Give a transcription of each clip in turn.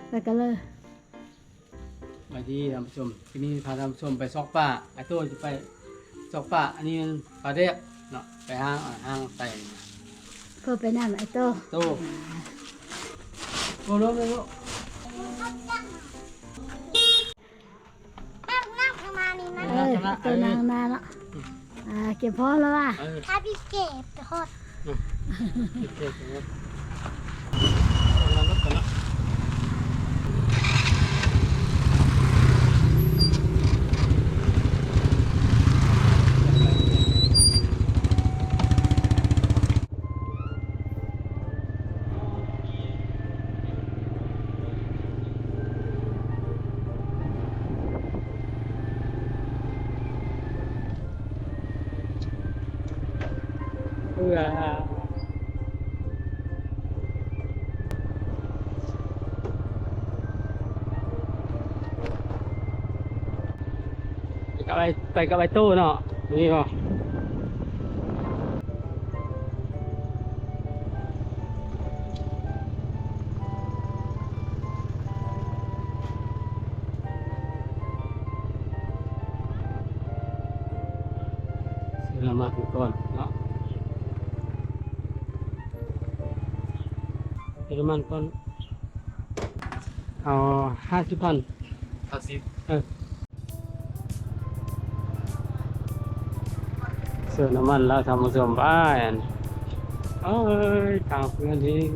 ໄປກັນເລີຍ. ສະບາຍດີທ່ານຜູ້ຊົມ, ມື້ນີ້ພາທ່ານຜູ້ຊົມໄປຊອກປາ. ອ້າຍໂຕ້ຈະໄປຊອກປາ. ອັນນີ້ມັນປາແດກເນາະ, ໄປຫາ ຫາໄປ. ເພິ່ນໄປນຳອ້າຍໂຕ້. ໂຕ້ ໂອ້ ລົງເລີຍລູກ. ເອີ ໂຕນາງນາເນາະ. ອ່າ ເກັບພ້ອມແລ້ວວ່າ ເອີ ຖ້າພີ່ເກັບຮອດ ເກັບ ເກັບ ເກັບ ເກັບ ເອົາລົງໄປເນາະ. ເພື່ອ ໄປກັບໄອ້ ໄປກັບໄອ້ໂຕ້ເນາະ ນີ້ບໍ່? ຊື້ນ້ຳມັນກ່ອນເນາະ, ຊື້ນ້ຳມັນກ່ອນ. ເອົາຫ້າສິບພັນ. ຫ້າສິບ. ເອີ ເສີມນ້ຳມັນແລ້ວທ່ານຜູ້ຊົມ. ອ້າຍ ໂອ້ຍ ທາງເພື່ອນເອງ.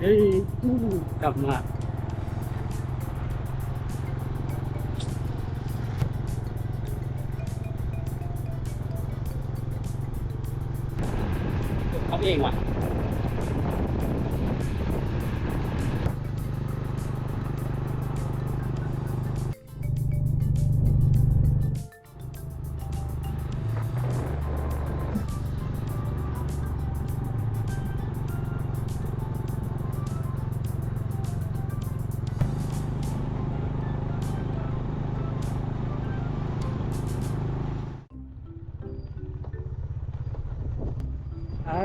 ເອີຍ ກັບມາ. ເອົາເອງຫວາ? ເອີ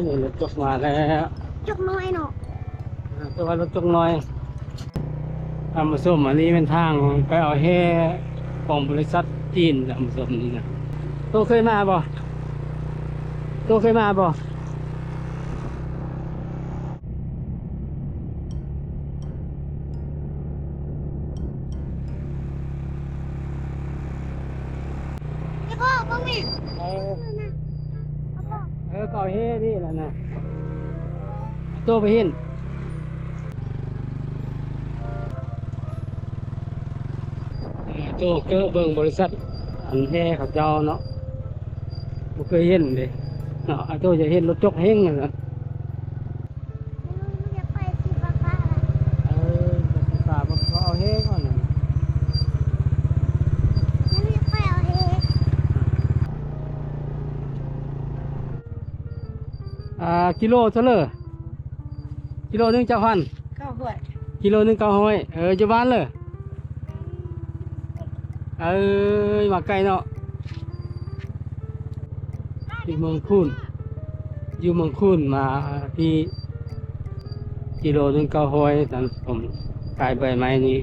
ນີ້ລົດຈົກມາແລ້ວ. ຈົກນ້ອຍເນາະ. ເອີ ແຕ່ວ່າລົດຈົກນ້ອຍ. ທ່ານຜູ້ຊົມ ອັນນີ້ແມ່ນທາງໄປເອົາແຮ່ຂອງບໍລິສັດຈີນ ທ່ານຜູ້ຊົມ ນີ້ນະ. ໂຕເຄີຍມາບໍ່? ໂຕເຄີຍມາບໍ່? ເອີ ເອີ ເຂົາເຮັດນີ້ແຫຼະນະ ໂຕໄປເຫັນ. ໂຕເກີເບິ່ງບໍລິສັດອັນແຮ່ເຂົາເຈົ້າເນາະ ບໍ່ເຄີຍເຫັນເດ້ເນາະ. ໂຕຢາກເຫັນລົດຈົກແຮ່ງນັ້ນນະ. ມັນຢາກໄປສີຟ້າໆ ເອີ ສີຟ້າ ເບິ່ງເຂົາເອົາແຮ່ກ່ອນນະ. ມັນຢາກໄປເອົາແຮ່. ອ່າ ກິໂລເທົ່າເລີ? ກິໂລໜຶ່ງຈັກພັນ? ເກົ້າຮ້ອຍ. ກິໂລໜຶ່ງເກົ້າຮ້ອຍ. ເອີ ຢູ່ບ້ານເລີ? ເອີຍ ມາໄກເນາະ ຢູ່ເມືອງຄູນ ຢູ່ເມືອງຄູນມາທີ່ກິໂລໜຶ່ງເກົ້າຮ້ອຍ ທ່ານ ຂາຍໃບໄມ້ນີ້.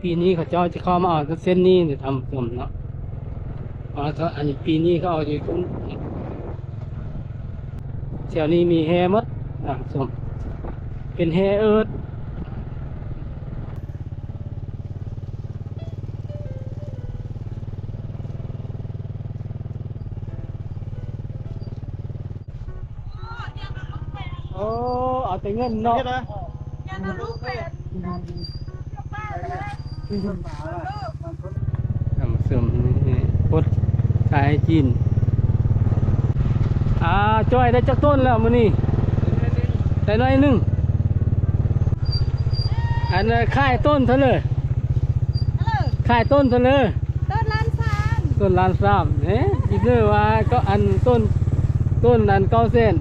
ປີນີ້ເຂົາເຈົ້າຈະເຂົ້າມາເອົາເສັ້ນນີ້ເດ້ທ່ານຜູ້ຊົມເນາະ. ເອົາ ອັນນີ້ປີນີ້ເຂົາເອົາຢູ່ພຸ້ນ ແຖວນີ້ມີແຮ່ໝົດທ່ານຜູ້ຊົມ ເປັນແຮ່ເອິດ. ໂອ້ ເອົາແຕ່ເງິນເນາະ ເຮັດນະ. ທ່ານຜູ້ຊົມ ນີ້ ປົດຂາຍໃຫ້ຈີນ. ອ່າ ຈ້ອຍໄດ້ຈັກຕົ້ນແລ້ວມື້ນີ້? ໄດ້ໜ້ອຍໜຶ່ງ. ອັນ ຂາຍຕົ້ນເທົ່າເລີ? ຂາຍຕົ້ນເທົ່າເລີ? ຕົ້ນລ້ານສາມ. ຕົ້ນລ້ານສາມ. ເອີ ອີກເດີວ່າກໍອັນຕົ້ນ ຕົ້ນອັນເກົ້າແສນ.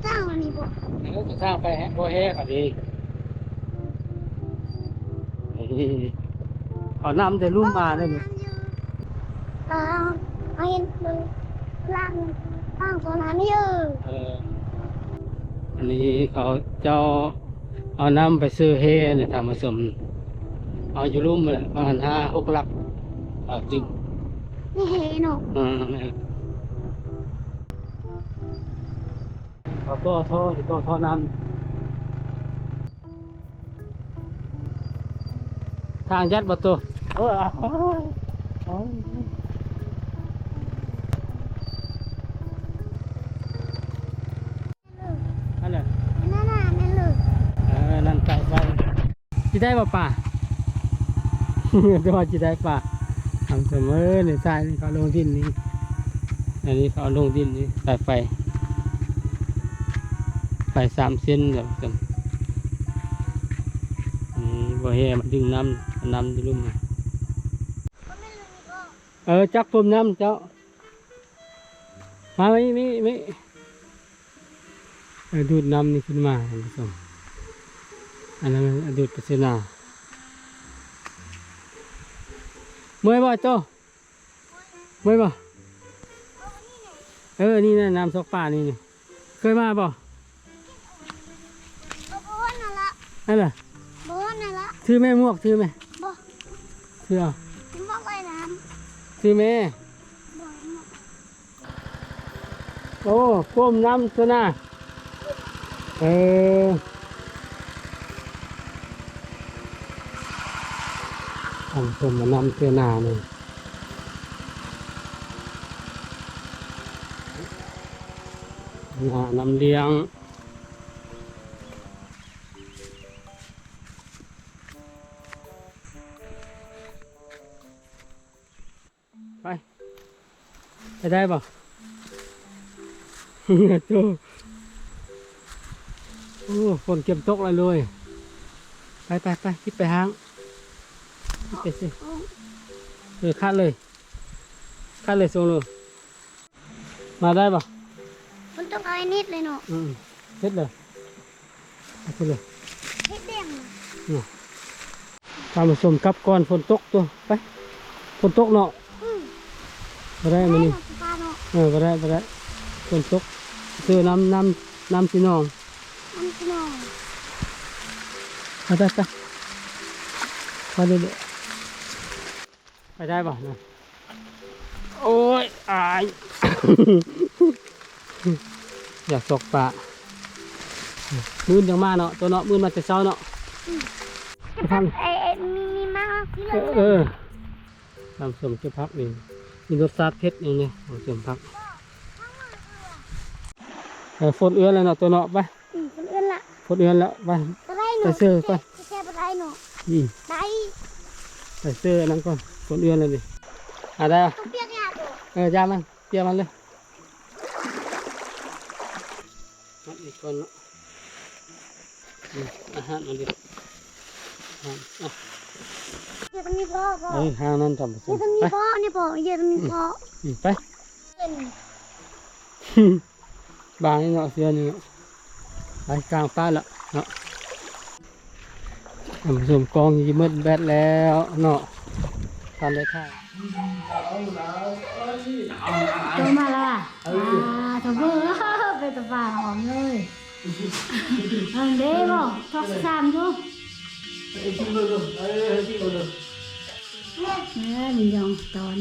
ສ້າງອັນນີ້ບໍ່? ເອີ ກໍສ້າງໄປແຮະ ບໍ່ແຮະອັນນີ້. ນີ້ ເອົານ້ຳແຕ່ລຸ່ມມາເດ້ນີ້ ລ້າງ ເອົາເຫັນ ລ້າງ ລ້າງໂຊນານີ້ເອີ ເອີ ອັນນີ້ເຂົາເຈົ້າເອົານ້ຳໄປຊື້ແຮ່ນີ້ທ່ານຜູ້ຊົມ ເອົາຢູ່ລຸ່ມແຫຼະ ປະມານຫ້າຫົກຫຼັກ ເອົາຈິງ ນີ້ແຮ່ເນາະ ເອີ ແມ່ນ ເຂົາຕໍ່ທໍ່ ຕໍ່ທໍ່ນ້ຳ. ທາງຍັດບໍ່ໂຕ? ໂອ້ຍ ໂອ້ຍ ອັນນັ້ນ ນັ້ນນະ ແມ່ນເລີຍ ເອີ ນັ້ນສາຍໄຟ ຊິໄດ້ບໍ່ປາ? ແຕ່ວ່າຊິໄດ້ປາ ທາງເທິງ ເອີ ນີ້ສາຍນີ້ເຂົາລົງດິນນີ້ ອັນນີ້ເຂົາລົງດິນນີ້ ສາຍໄຟ ໄຟສາມເສັ້ນ ທ່ານຜູ້ຊົມ ນີ້ບໍ່ແຮ່ມັນດຶງນ້ຳ ນ້ຳຢູ່ລຸ່ມ ເອີ ຈັກພົມນ້ຳເຈົ້າ ມາ ມາ ມາ ເອີ ດູດນ້ຳນີ້ຂຶ້ນມາ ທ່ານຜູ້ຊົມ ອັນນັ້ນດູດໄປໃສ່ນາ ເມື່ອຍບໍ່ໂຕ? ເມື່ອຍບໍ່? ເອີ ນີ້ນະ ນ້ຳຊອກປານີ້ ນີ້ ເຄີຍມາບໍ່? ບໍ່ ບໍ່ຮອດຫັ້ນລະ ຫັ້ນລະ ບໍ່ຮອດຫັ້ນລະ ຖືແມ່ ໝວກຖືແມ່ ບໍ່ ຖືເອົາ ໝວກວ່າຍນ້ຳ ຖືແມ່ ບໍ່ ໂອ້ ໂປ່ມນ້ຳຕົວໜ້າ ເອີ ອັນໂປ່ມນ້ຳຕົວໜ້ານີ້ ໜ້ານ້ຳລ້ຽງ ໄປ ໄປໄດ້ບໍ່? ໂອ້ ໂອ້ ຝົນກຽມຕົກແລ້ວເລີຍ ໄປ ໄປ ໄປ ຄິດໄປຫ້າງ ຄິດໄປຊິ ເອີ ຄາດເລີຍ ຄາດເລີຍ ສົ່ງເລີຍ ມາໄດ້ບໍ່? ມັນຕ້ອງເອົາໃຫ້ມິດເລີຍເນາະ ອືມ ເຮັດເລີຍ ເຮັດເລີຍ ເຮັດແດງ ອືມ ທ່ານຜູ້ຊົມ ກັບກ່ອນຝົນຕົກຕົວະ ໄປ ຝົນຕົກເນາະ ອືມ ບໍ່ໄດ້ມື້ນີ້ ເນາະ ເອີ ບໍ່ໄດ້ ບໍ່ໄດ້ ຝົນຕົກ ເອີ ນ້ຳ ນ້ຳ ນ້ຳຊິນອງ ນ້ຳຊິນອງ ໄປ ໄປ ໄປ ໄປເລື້ອຍໆ. ໄປໄດ້ບໍ່ນະ? ໂອ້ຍ ອາຍ ຢາກຊອກປາ ມື້ອື່ນຈັ່ງມາເນາະ ໂຕເນາະ ມື້ອື່ນມາແຕ່ເຊົ້າເນາະ ອືມ ໄປທາງ ເອີ ເອີ ມີ ມີມາທີ່ເລີຍ ເອີ ເອີ ນ້ຳສົ້ມເກັບຜັກນີ້ ມີລົດຊາດເຜັດຫຍັງນີ້ ນ້ຳສົ້ມຜັກ ເອີ ຝົນເອື້ອນແລ້ວເນາະ ໂຕເນາະ ໄປ ອືມ ຄົນອື່ນລະ ຄົນອື່ນລະ ໄປ ບໍ່ໄດ້ເນາະ ໄປເຊີກ່ອນ ແຊ່ ແຊ່ບໍ່ໄດ້ເນາະ ອືມ ໄດ້ ໄປເຊີອັນນັ້ນກ່ອນ ຄົນອື່ນລະນີ້ ຫາໄດ້ ຕ້ອງປຽກຢາໂຕ ເອີ ຢາມັນ ປຽກມັນເລີຍ ຮັດອີກກ່ອນເນາະ ອືມ ອາຫານມັນດີ ອາຫານ ອ່ະ ເອີ ທາງນີ້ພໍ ເອີ ທາງນັ້ນທຳ ເອີ ທາງນີ້ພໍ ນີ້ພໍ ເອີ ທາງນີ້ພໍ ອືມ ໄປ ບາງນີ້ເນາະ ເສື້ອນີ້ເນາະ ໄປກາງປ່າລະເນາະ ທ່ານຜູ້ຊົມ ກ້ອງຊິໝົດແບັດແລ້ວເນາະ ທັນໄດ້ຖ່າຍ ໂຕມາລະ ເອີ ອ່າ ໂຕເບິ່ງ ເປັນຕາປາຫອມເລີຍ ເອີ ເດ້ບໍ່ ຊອກສາມຢູ່ ເອີ ມັນຍອງຕອນ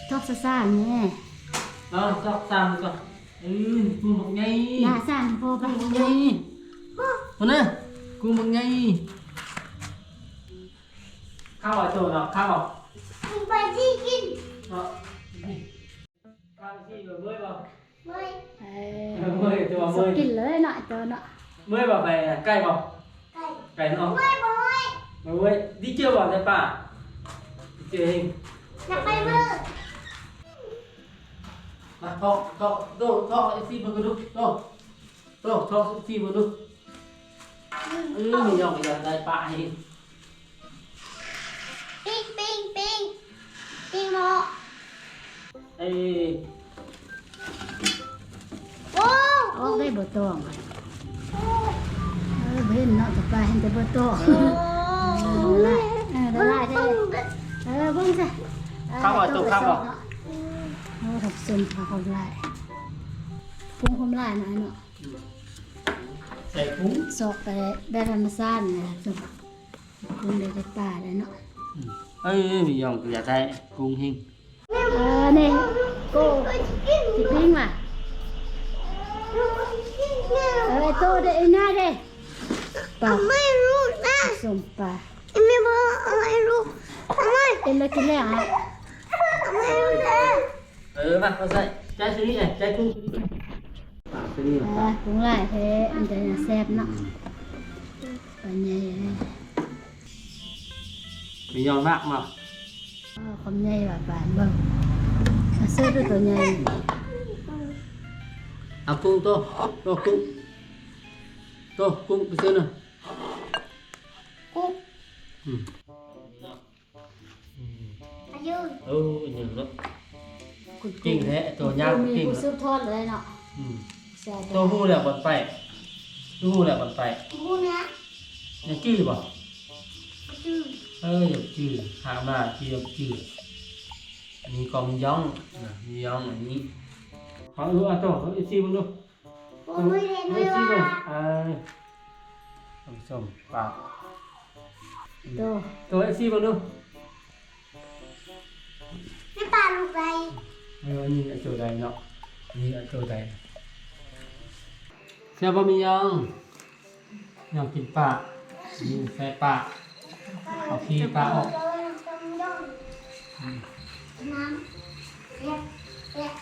ຊອກສາມແນ່ ເອົາ ຊອກສາມກ່ອນ ເອີ ກຸງບັກໃຫຍ່ ໜ້າສາມໂພໄປ ກຸງບັກໃຫຍ່ ພຸ້ນນະ ກຸງບັກໃຫຍ່ ເຂົ້າເອົາໂຕເນາະ ເຂົ້າ ໄປທີ່ກິນເນາະ ເຂົ້າທີ່ເມື່ອຍບໍ່? ເມື່ອຍ ເອີ ເມື່ອຍ ແຕ່ວ່າເມື່ອຍ ກິນເລີຍເນາະ ໂຕເນາະ ເມື່ອຍບໍ່? ໄປນະ ໄກບໍ່? ໄກ ໄກເນາະ ເມື່ອຍບໍ່? ເມື່ອຍ ດີເຈີບໍ່? ໄດ້ປາ ດີເຈີເອງ ຢາກໄປເບິ່ງ ມາ ເທາະ ເທາະ ໂຕ ເທາະໃຫ້ເອັຟຊີເບິ່ງກະດູ ໂຕ ໂຕ ເທາະໃຫ້ເອັຟຊີເບິ່ງດູ ອືມ ເອີ ຍອມ ຢາກໄດ້ປາໃຫ້ ປີ້ງ ປີ້ງ ປີ້ງ ປີ້ງໝໍ້ ເອີ ໂອ້ ອອກໄດ້ບໍ່ຕອງ ໂອ້ ເອີ ບໍ່ເຫັນເນາະ ຕາປາເຫັນແຕ່ບໍ່ຕອງ ໂອ້ ເອີ ໄດ້ຫຼາຍເດ້ ເອີ ເບິ່ງຊະ ເຂົ້າບໍ່ ຕູ້ເຂົ້າບໍ່? ໂອ້ ທັບສົມ ເຂົ້າຫຼາຍ ປຸງຄວາມຫຼາຍໜ້ອຍເນາະ ໃສ່ປຸງ ຊອກໄປແບບທຳມະຊາດນະ ປຸງໄດ້ແຕ່ປາໄດ້ເນາະ ເອີ ມີຫຍັງກໍຢາກໄດ້ປຸງເຮັງ ເອີ ນີ້ ໂກ ຊິປີ້ງຫວາ ເອີ ໂຕເດ ອີໜ້າເດ ປາ ເອົາໄມ້ລູກນະ ສົມປາ ແມ່ບໍ່ເອົາໄມ້ລູກ ເອົາໄມ້ ເອັນລະກິນແລ້ວອະ ເອົາໄມ້ລູກນະ ເອີ ມາ ເອົາໃສ່ ໃຈາຍຊະນິດ ໃຈາຍກຸ້ງຊະນິດ ອ່າ ກຸ້ງຫຼາຍແທ້ ມັນຈະແຊບເນາະ ປາໃຫຍ່ ມີຫຍັງໜັກມາ ຄວາມໃຫຍ່ວ່າປານເບິ່ງ ມາເສີດດູໂຕໃຫຍ່ ເອົາກຸ້ງໂຕ ໂຕກຸ້ງ ໂຕກຸ້ງໄປເສີດນະ ກຸ້ງ ອືມ ອືມ ອາຍຸ ໂອ້ ອາຍຸເນາະ ເກັ່ງແທ້ ໂຕຍາວເກັ່ງ ມີຜູ້ສືບທອດເລີຍເນາະ ອືມ ໂຕຮູ້ແລ້ວບ່ອນໄປ ຮູ້ແລ້ວບ່ອນໄປ ຮູ້ນະ ຍັງຈື່ບໍ່? ບໍ່ຈື່ ເອີ ຢາກຈື່ ຫາມາທີ່ຢາກຈື່ ອັນນີ້ກໍມີຢ່ອງນະ ມີຢ່ອງອັນນີ້ ເອົາ ເອີ ເອົາໂຕ ເອັຟຊີເບິ່ງດູ ໂອ້ຍ ເອີ ເອັຟຊີເບິ່ງ ເອີ ທ່ານຜູ້ຊົມ ປາ ໂຕ ໂຕ ເອັຟຊີເບິ່ງດູ ແມ່ປາລູກໃດ ເອີ ອັນນີ້ໂຕໃດເນາະ ນີ້ໂຕໃດ ແຊບບໍ່ ມີຫຍັງ ຫຍັງກິນປາ ມີແຊບປາ ເອົາຂີ້ປາອອກ ນ້ຳ ແຊບ ແຊບ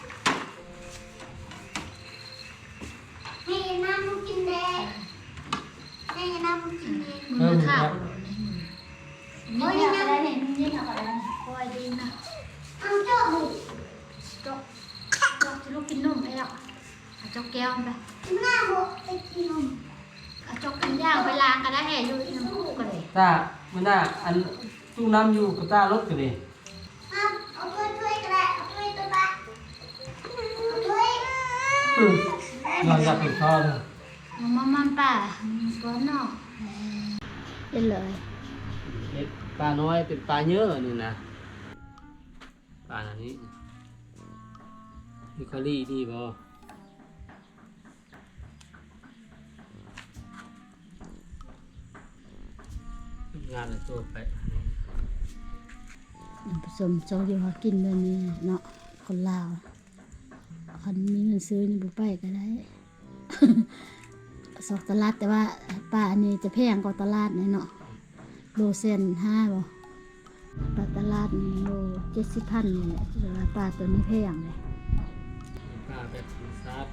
ໃຫ້ນ້ຳກິນແດ່ ໃຫ້ນ້ຳກິນແດ່ ເອີ ມັນຂາວ ໂອ້ຍ ນ້ຳ ໂອ້ຍ ດີນະ ເອົາຈອກ ຈອກ ຈອກ ລູກກິນນົມແລ້ວ ເອົາຈອກແກ້ວມັນໄປ ໜ້າບໍ່ໄປກິນນົມ ເອົາຈອກອັນຢ່າງໄປລ້າງກໍໄດ້ ຢູ່ນ້ຳຜູ້ກໍໄດ້ ຕາ ມື້ໜ້າ ອັນ ຕູ້ນ້ຳຢູ່ກະຕ້າລົດກໍໄດ້ ເອົາ ເອົາຖ້ວຍ ຖ້ວຍກໍໄດ້ ເອົາຖ້ວຍຕົວປາ ເອົາຖ້ວຍ ອືມ ນອນຫຼັບເປັນຊອນ ມາ ມາ ມາ ປາ ກ່ອນເນາະ ເຮັດເລີຍ ເຮັດປານ້ອຍ ເປັນປາເຍີນີ້ນະ ປາອັນນີ້ ມີຄາລີນີ້ບໍ່? ງານລະໂຕໄປ ທ່ານຜູ້ຊົມ ຊອກຢູ່ຫາກິນແບບນີ້ເນາະ ຄົນລາວ ຄັນມີເງິນຊື້ນີ້ບໍ່ໄປກໍໄດ້ ຊອກຕະຫຼາດ ແຕ່ວ່າປາອັນນີ້ຈະແພງກວ່າຕະຫຼາດແນ່ເນາະ ໂລແສນຫ້າບໍ່? ປາຕະຫຼາດນີ້ໂລເຈັດສິບພັນນີ້ແຫຼະ ແຕ່ວ່າປາໂຕນີ້ແພງເດ້ ປາແບບທຳມະຊາດ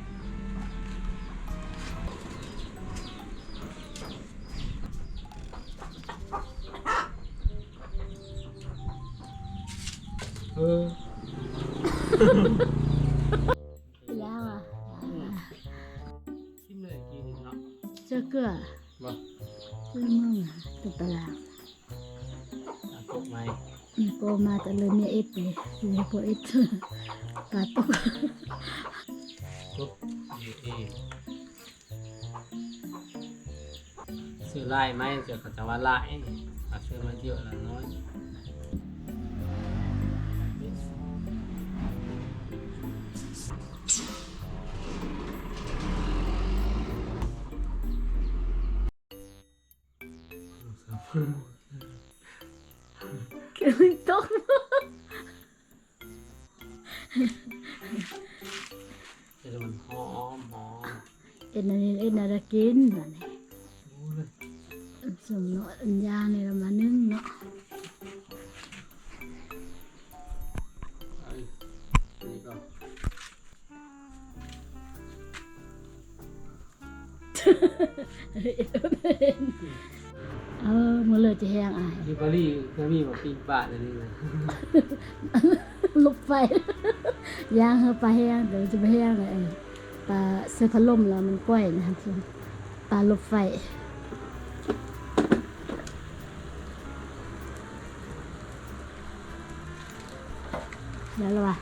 ເອີ ຢາວອະ ອືມ ຊີມເລີຍ ກິນເນາະ ເຈີເກືອ ບໍ່ ເຈີເມືອງ ຕົວຕະຫຼາດ ອາ ກົກໃໝ່ ແມ່ກໍມາແຕ່ເລີຍ ແມ່ເອັດເດ້ ເລີຍບໍ່ເອັດ ປາຕົກ ຈົບ ເອ ເອ ຊື້ຫຼາຍໄມ້ ເຂົາເຈົ້າວ່າຫຼາຍ ຖ້າຊື້ມາເຍອະລະນ້ອຍ. ເອີ ມັນຫອມ ຫອມ ເຮັດອັນນີ້ ເຮັດແນວໃດກິນບາດນີ້ ໂອ້ຍ ສົມເນາະ ອັນຢ່າງນີ້ລະມາໜຶ້ງເນາະ ເອີ ອັນນີ້ກໍ ເອີ ມື້ເລີຈະແຫ້ງອາຍ ຢູ່ປາຣີກໍມີບໍ່ ປີ້ງປາອັນນີ້ນະ ລົດໄຟ ຢ່າງເຮົາປາແຫ້ງ ແຕ່ວ່າຈະບໍ່ແຫ້ງເລີຍ ປາໃສ່ພັດລົມແລ້ວມັນປ່ອຍນະ ປາລົດໄຟ ແລ້ວລະວ່າ.